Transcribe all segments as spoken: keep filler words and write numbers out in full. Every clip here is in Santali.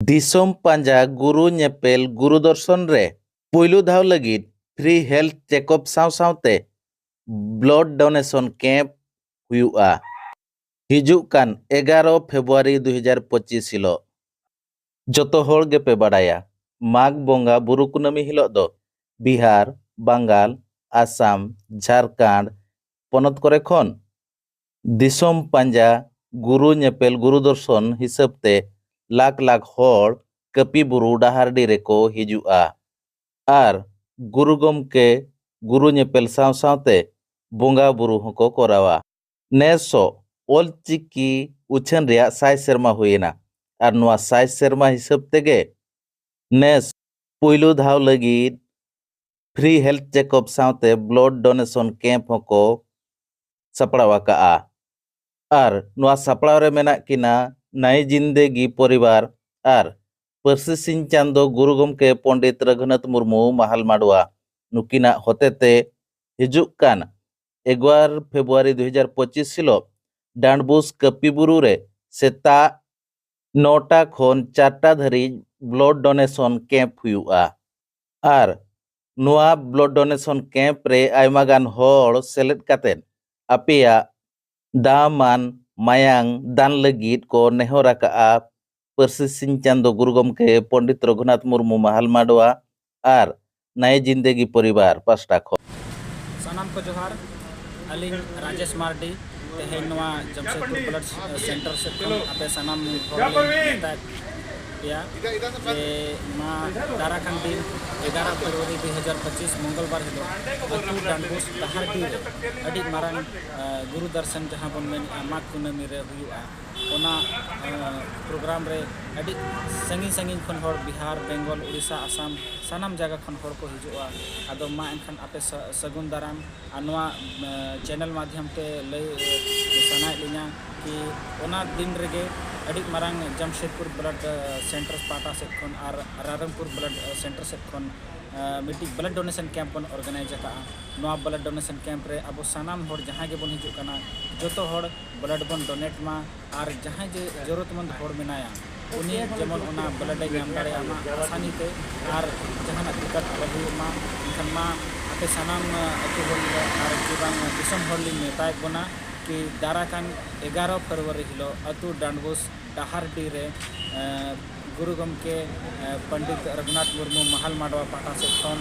ᱫᱤᱥᱚᱢ ᱯᱟᱸᱡᱟ ᱜᱩᱨᱩ ᱧᱮᱯᱮᱞ ᱜᱩᱨᱩ ᱫᱚᱨᱥᱚᱱ ᱨᱮ ᱯᱩᱭᱞᱩ ᱫᱷᱟᱣ ᱞᱟᱹᱜᱤᱫ free health checkup ᱥᱟᱶ ᱥᱟᱶᱛᱮ blood donation camp ᱦᱩᱭᱩᱜᱼᱟ᱾ ᱦᱤᱡᱩᱜ ᱠᱟᱱ ᱮᱜᱟᱨᱚ ᱯᱷᱮᱵᱽᱨᱩᱣᱟᱨᱤ ᱫᱩ ᱦᱟᱡᱟᱨ ᱯᱚᱸᱪᱤᱥ ᱦᱤᱞᱳᱜ᱾ ᱡᱚᱛᱚ ᱦᱚᱲ ᱜᱮᱯᱮ ᱵᱟᱰᱟᱭᱟ, ᱢᱟᱜᱽ ᱵᱚᱸᱜᱟ ᱵᱩᱨᱩ ᱠᱩᱱᱟᱹᱢᱤ ᱦᱤᱞᱳᱜ ᱫᱚ ᱵᱤᱦᱟᱨ, ᱵᱟᱝᱜᱟᱞ, ᱟᱥᱟᱢ, ᱡᱷᱟᱲᱠᱷᱚᱸᱰ ᱯᱚᱱᱚᱛ ᱠᱚᱨᱮ ᱠᱷᱚᱱ ᱫᱤᱥᱚᱢ ᱯᱟᱸᱡᱟ ᱜᱩᱨᱩ ᱧᱮᱯᱮᱞ ᱜᱩᱨᱩ ᱫᱚᱨᱥᱚᱱ ᱦᱤᱥᱟᱹᱵ ᱛᱮ ᱞᱟᱠᱷ ᱞᱟᱠᱷ ᱦᱚᱲ ᱠᱟᱹᱯᱤ ᱵᱩᱨᱩ ᱰᱟᱦᱟᱨᱰᱤ ᱨᱮᱠᱚ ᱦᱤᱡᱩᱜᱼᱟ᱾ ᱟᱨ ᱜᱩᱨᱩ ᱜᱚᱢᱠᱮ ᱜᱩᱨᱩ ᱧᱮᱯᱮᱞ ᱥᱟᱶ ᱥᱟᱶᱛᱮ ᱵᱚᱸᱜᱟ ᱵᱩᱨᱩ ᱦᱚᱸᱠᱚ ᱠᱚᱨᱟᱣᱟ᱾ ᱱᱮᱥᱚᱜ ᱚᱞ ᱪᱤᱠᱤ ᱩᱪᱷᱟᱹᱱ ᱨᱮᱭᱟᱜ ᱥᱟᱭ ᱥᱮᱨᱢᱟ ᱦᱩᱭᱮᱱᱟ᱾ ᱟᱨ ᱱᱚᱣᱟ ᱥᱟᱭ ᱥᱮᱨᱢᱟ ᱦᱤᱥᱟᱹᱵ ᱛᱮᱜᱮ ᱱᱮᱥ ᱯᱩᱭᱞᱩ ᱫᱷᱟᱣ ᱞᱟᱹᱜᱤᱫ free health checkup ᱥᱟᱶᱛᱮ blood donation camp ᱦᱚᱸᱠᱚ ᱥᱟᱯᱲᱟᱣ ᱟᱠᱟᱜᱼᱟ᱾ ᱟᱨ ᱱᱚᱣᱟ ᱥᱟᱯᱲᱟᱣ ᱨᱮ ᱢᱮᱱᱟᱜ ᱠᱤᱱᱟ ᱱᱟᱭ ᱡᱤᱱᱫᱮᱜᱤ ᱯᱚᱨᱤᱵᱟᱨ ᱟᱨ ᱯᱟᱹᱨᱥᱤ ᱥᱤᱧ ᱪᱟᱸᱫᱚ ᱜᱩᱨᱩ ᱜᱚᱢᱠᱮ ᱯᱚᱱᱰᱤᱛ ᱨᱟᱹᱜᱷᱩᱱᱟᱛᱷ ᱢᱩᱨᱢᱩ ᱢᱟᱦᱟᱞ ᱢᱟᱰᱣᱟ᱾ ᱱᱩᱠᱤᱱᱟᱜ ᱦᱚᱛᱮᱛᱮ ᱦᱤᱡᱩᱜ ᱠᱟᱱ ᱮᱜᱟᱨᱚ ᱯᱷᱮᱵᱽᱨᱩᱣᱟᱨᱤ ᱫᱩ ᱦᱟᱡᱟᱨ ᱯᱚᱸᱪᱤᱥ ᱦᱤᱞᱳᱜ ᱰᱟᱸᱰᱵᱩᱥ ᱠᱟᱹᱯᱤ ᱵᱩᱨᱩ ᱨᱮ ᱥᱮᱛᱟᱜ ᱱᱚᱴᱟ ᱠᱷᱚᱱ ᱪᱟᱨᱴᱟ ᱫᱷᱟᱹᱨᱤᱡ blood donation camp ᱦᱩᱭᱩᱜᱼᱟ᱾ ᱟᱨ ᱱᱚᱣᱟ blood donation camp ᱨᱮ ᱟᱭᱢᱟ ᱜᱟᱱ ᱦᱚᱲ ᱥᱮᱞᱮᱫ ᱠᱟᱛᱮ ᱟᱯᱮᱭᱟᱜ ᱫᱟᱢᱟᱱ ᱢᱟᱭᱟᱝ ᱫᱟᱱ ᱞᱟᱹᱜᱤᱫ ᱠᱚ ᱱᱮᱦᱚᱨ ᱟᱠᱟᱫᱼᱟ ᱯᱟᱹᱨᱥᱤ ᱥᱤᱧ ᱪᱟᱸᱫᱚ ᱜᱩᱨᱩ ᱜᱚᱢᱠᱮ ᱯᱚᱱᱰᱤᱛ ᱨᱚᱜᱷᱩᱱᱟᱛᱷ ᱢᱩᱨᱢᱩ ᱢᱟᱦᱟᱞ ᱢᱟᱰᱣᱟ ᱟᱨ ᱱᱟᱭ ᱡᱤᱱᱫᱮᱜᱤ ᱯᱚᱨᱤᱵᱟᱨ ᱯᱟᱥᱴᱟ ᱠᱷᱚᱱ᱾ ᱥᱟᱱᱟᱢ ᱠᱚ ᱡᱚᱦᱟᱨ᱾ ᱟᱹᱞᱤᱧ ᱨᱟᱡᱮᱥ ᱢᱟᱨᱰᱤ᱾ ᱛᱮᱦᱮᱧ ᱱᱚᱣᱟ ᱡᱟᱢᱥᱮᱫᱽᱯᱩᱨ blood center ᱥᱮᱫ ᱠᱷᱚᱱ ᱟᱯᱮ ᱥᱟᱱᱟᱢ ᱦᱚᱲ ᱞᱤᱧ ᱢᱮᱛᱟ ᱯᱮᱭᱟ ᱡᱮ ᱱᱚᱣᱟ ᱫᱟᱨᱟ ᱠᱟᱱ ᱫᱤᱱ ᱮᱜᱟᱨᱚ ᱯᱷᱮᱵᱽᱨᱩᱣᱟᱨᱤ ᱫᱩ ᱦᱟᱡᱟᱨ ᱯᱚᱸᱪᱤᱥ ᱢᱚᱝᱜᱚᱞᱵᱟᱨ ᱦᱤᱞᱳᱜ ᱟᱹᱛᱩ ᱰᱟᱸᱰᱵᱳᱥ ᱰᱟᱦᱟᱨᱰᱤ ᱨᱮ ᱟᱹᱰᱤ ᱢᱟᱨᱟᱝ, ᱟᱸ, ᱜᱩᱨᱩ ᱫᱟᱨᱥᱚᱱ ᱡᱟᱦᱟᱸ ᱵᱚᱱ ᱢᱮᱱᱮᱫᱼᱟ ᱢᱟᱜᱽ ᱠᱩᱱᱟᱹᱢᱤ ᱨᱮ ᱦᱩᱭᱩᱜᱼᱟ᱾ ᱚᱱᱟ, ᱟᱸ, program ᱨᱮ ᱟᱹᱰᱤ ᱥᱟᱺᱜᱤᱧ ᱥᱟᱺᱜᱤᱧ ᱠᱷᱚᱱ ᱦᱚᱲ, ᱵᱤᱦᱟᱨ, ᱵᱮᱝᱜᱚᱞ, ᱩᱲᱤᱥᱥᱟ, ᱟᱥᱟᱢ, ᱥᱟᱱᱟᱢ ᱡᱟᱭᱜᱟ ᱠᱷᱚᱱ ᱦᱚᱲ ᱠᱚ ᱦᱤᱡᱩᱜᱼᱟ᱾ ᱟᱫᱚ ᱢᱟ ᱮᱱᱠᱷᱟᱱ ᱟᱯᱮ ᱥᱟ-, ᱥᱟᱹᱜᱩᱱ ᱫᱟᱨᱟᱢ ᱟᱨ ᱱᱚᱣᱟ, ᱮ, channel ᱢᱟᱫᱽᱫᱷᱚᱢ ᱛᱮ ᱞᱟᱹᱭ, ᱮ, ᱥᱟᱱᱟᱭᱮᱫ ᱞᱤᱧᱟ ᱠᱤ ᱚᱱᱟ ᱫᱤᱱ ᱨᱮᱜᱮ ᱟᱹᱰᱤ ᱢᱟᱨᱟᱝ ᱡᱟᱢᱥᱮᱫᱽᱯᱩᱨ blood, ᱮ, center ᱯᱟᱦᱴᱟ ᱥᱮᱫ ᱠᱷᱚᱱ ᱟᱨ ᱨᱟᱭᱨᱚᱝᱯᱩᱨ blood, ᱮ, center ᱥᱮᱫ ᱠᱷᱚᱱ, ᱮ, ᱢᱤᱫᱴᱤᱡ blood donation camp ᱵᱚᱱ organize ᱟᱠᱟᱫᱼᱟ᱾ ᱱᱚᱣᱟ blood donation camp ᱨᱮ ᱟᱵᱚ ᱥᱟᱱᱟᱢ ᱦᱚᱲ ᱡᱟᱦᱟᱸᱭ ᱜᱮᱵᱚᱱ ᱦᱤᱡᱩᱜ ᱠᱟᱱᱟ, ᱡᱚᱛᱚ ᱦᱚᱲ blood ᱵᱚᱱ donate ᱢᱟ ᱟᱨ ᱡᱟᱦᱟᱸᱭ ᱡᱮ ᱡᱚᱨᱩᱨᱟᱛᱢᱚᱱᱫ ᱦᱚᱲ ᱢᱮᱱᱟᱭᱟ, ᱩᱱᱤ ᱡᱮᱢᱚᱱ ᱚᱱᱟ ᱵᱞᱟᱰ ᱮ ᱧᱟᱢ ᱫᱟᱲᱮᱭᱟᱜ ᱢᱟ ᱟᱥᱟᱱᱤ ᱛᱮ, ᱟᱨ ᱡᱟᱦᱟᱱᱟᱜ ᱫᱤᱠᱠᱟᱛ ᱟᱞᱚ ᱦᱩᱭᱩᱜ ᱢᱟ᱾ ᱮᱱᱠᱷᱟᱱ ᱢᱟ ᱟᱯᱮ ᱥᱟᱱᱟᱢ ᱟᱹᱛᱩ ᱦᱚᱲ ᱟᱨ ᱪᱮ ᱵᱟᱝ ᱫᱤᱥᱚᱢ ᱦᱚᱲ ᱞᱤᱧ ᱢᱮᱛᱟᱭᱮᱫ ᱵᱚᱱᱟ ᱠᱤ ᱫᱟᱨᱟᱭ ᱠᱟᱱ ᱮᱜᱟᱨᱚ ᱯᱷᱮᱵᱽᱨᱩᱣᱟᱨᱤ ᱦᱤᱞᱳᱜ ᱟᱹᱛᱩ ᱰᱟᱸᱰᱵᱳᱥ ᱰᱟᱦᱟᱨᱰᱤ ᱨᱮ, ᱮ, ᱜᱩᱨᱩ ᱜᱚᱢᱠᱮ, ᱮ, ᱯᱚᱱᱰᱤᱛ ᱨᱚᱜᱷᱩᱱᱟᱛᱷ ᱢᱩᱨᱢᱩ ᱢᱟᱦᱟᱞ ᱢᱟᱰᱣᱟ ᱯᱟᱦᱴᱟ ᱥᱮᱫ ᱠᱷᱚᱱ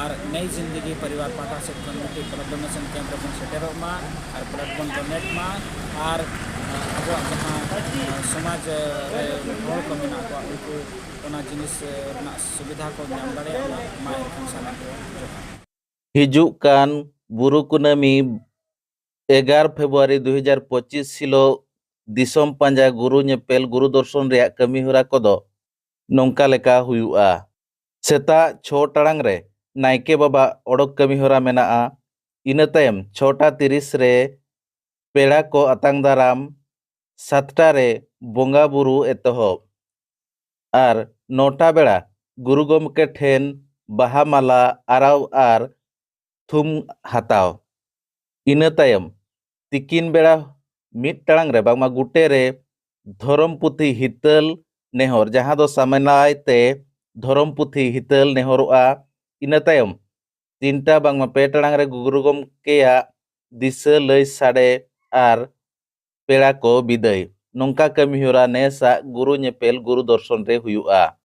ᱟᱨ ᱱᱟᱭ ᱡᱤᱱᱫᱮᱜᱤ ᱯᱚᱨᱤᱵᱟᱨ ᱯᱟᱦᱴᱟ ᱥᱮᱫ ᱠᱷᱚᱱ ᱢᱤᱫᱴᱤᱡ ᱵᱞᱟᱰ ᱰᱳᱱᱮᱥᱚᱱ ᱠᱮᱢᱯ ᱨᱮᱵᱚᱱ ᱥᱮᱴᱮᱨᱚᱜ ᱢᱟ ᱟᱨ ᱵᱞᱟᱰ ᱵᱚᱱ ᱰᱳᱱᱮᱴ ᱢᱟ᱾ ᱟᱨ, ᱮ, ᱟᱵᱚᱣᱟᱜ ᱡᱟᱦᱟᱸ, ᱮ, ᱥᱚᱢᱟᱡᱽ ᱨᱮ ᱦᱚᱲ ᱠᱚ ᱢᱮᱱᱟᱜ ᱠᱚᱣᱟ, ᱩᱱᱠᱩ ᱚᱱᱟ ᱡᱤᱱᱤᱥ, ᱮ, ᱨᱮᱱᱟᱜ ᱥᱩᱵᱤᱫᱷᱟ ᱠᱚ ᱧᱟᱢ ᱫᱟᱲᱮᱭᱟᱜ ᱢᱟ᱾ ᱢᱟ ᱮᱱᱠᱷᱟᱱ ᱥᱟᱱᱟᱢ ᱠᱚ ᱡᱚᱦᱟᱨ᱾ ᱦᱤᱡᱩᱜ ᱠᱟᱱ ᱵᱩᱨᱩ ᱠᱩᱱᱟᱹᱢᱤ ᱮᱜᱟᱨᱚ ᱯᱷᱮᱵᱽᱨᱩᱣᱟᱨᱤ ᱫᱩ ᱦᱟᱡᱟᱨ ᱯᱚᱸᱪᱤᱥ ᱦᱤᱞᱳᱜ ᱫᱤᱥᱚᱢ ᱯᱟᱸᱡᱟ ᱜᱩᱨᱩ ᱧᱮᱯᱮᱞ ᱜᱩᱨᱩ ᱫᱚᱨᱥᱚᱱ ᱨᱮᱭᱟᱜ ᱠᱟᱹᱢᱤ ᱦᱚᱨᱟ ᱠᱚᱫᱚ ᱱᱚᱝᱠᱟ ᱞᱮᱠᱟ ᱦᱩᱭᱩᱜᱼᱟ᱾ ᱥᱮᱛᱟᱜ ᱪᱷᱚ ᱴᱟᱲᱟᱝ ᱨᱮ ᱱᱟᱭᱠᱮ ᱵᱟᱵᱟ ᱚᱰᱚᱠ ᱠᱟᱹᱢᱤ ᱦᱚᱨᱟ ᱢᱮᱱᱟᱜᱼᱟ᱾ ᱤᱱᱟᱹ ᱛᱟᱭᱚᱢ ᱪᱷᱚᱴᱟ ᱛᱤᱨᱤᱥ ᱨᱮ ᱯᱮᱲᱟ ᱠᱚ ᱟᱛᱟᱝ ᱫᱟᱨᱟᱢ, ᱥᱟᱛᱴᱟ ᱨᱮ ᱵᱚᱸᱜᱟ ᱵᱩᱨᱩ ᱮᱛᱚᱦᱚᱵ, ᱟᱨ ᱱᱚᱴᱟ ᱵᱮᱲᱟ ᱜᱩᱨᱩ ᱜᱚᱢᱠᱮ ᱴᱷᱮᱱ ᱵᱟᱦᱟ ᱢᱟᱞᱟ ᱟᱨᱟᱣ ᱟᱨ ᱛᱷᱩᱢ ᱦᱟᱛᱟᱣ᱾ ᱤᱱᱟᱹ ᱛᱟᱭᱚᱢ ᱛᱤᱠᱤᱱ ᱵᱮᱲᱟ ᱢᱤᱫ ᱴᱟᱲᱟᱝ ᱨᱮ ᱵᱟᱝᱢᱟ ᱜᱩᱴᱮ ᱨᱮ ᱫᱷᱚᱨᱚᱢ ᱯᱩᱛᱷᱤ ᱦᱤᱛᱟᱹᱞ ᱱᱮᱦᱚᱨ, ᱡᱟᱦᱟᱸ ᱫᱚ ᱥᱟᱢᱮᱞᱟᱭ ᱛᱮ ᱫᱷᱚᱨᱚᱢ ᱯᱩᱛᱷᱤ ᱦᱤᱛᱟᱹᱞ ᱱᱮᱦᱚᱨᱚᱜᱼᱟ᱾ ᱤᱱᱟᱹ ᱛᱟᱭᱚᱢ ᱛᱤᱱᱴᱟ ᱵᱟᱝᱢᱟ ᱯᱮ ᱴᱟᱲᱟᱝ ᱨᱮ ᱜᱩᱨᱩ ᱜᱚᱢᱠᱮᱭᱟᱜ ᱫᱤᱥᱟᱹ ᱞᱟᱹᱭ ᱥᱟᱰᱮ ᱟᱨ ᱯᱮᱲᱟ ᱠᱚ ᱵᱤᱫᱟᱹᱭ᱾ ᱱᱚᱝᱠᱟ ᱠᱟᱹᱢᱤᱦᱚᱨᱟ ᱱᱮᱥᱟᱜ ᱜᱩᱨᱩ ᱧᱮᱯᱮᱞ ᱜᱩᱨᱩ ᱫᱚᱨᱥᱚᱱ ᱨᱮ ᱦᱩᱭᱩᱜᱼᱟ᱾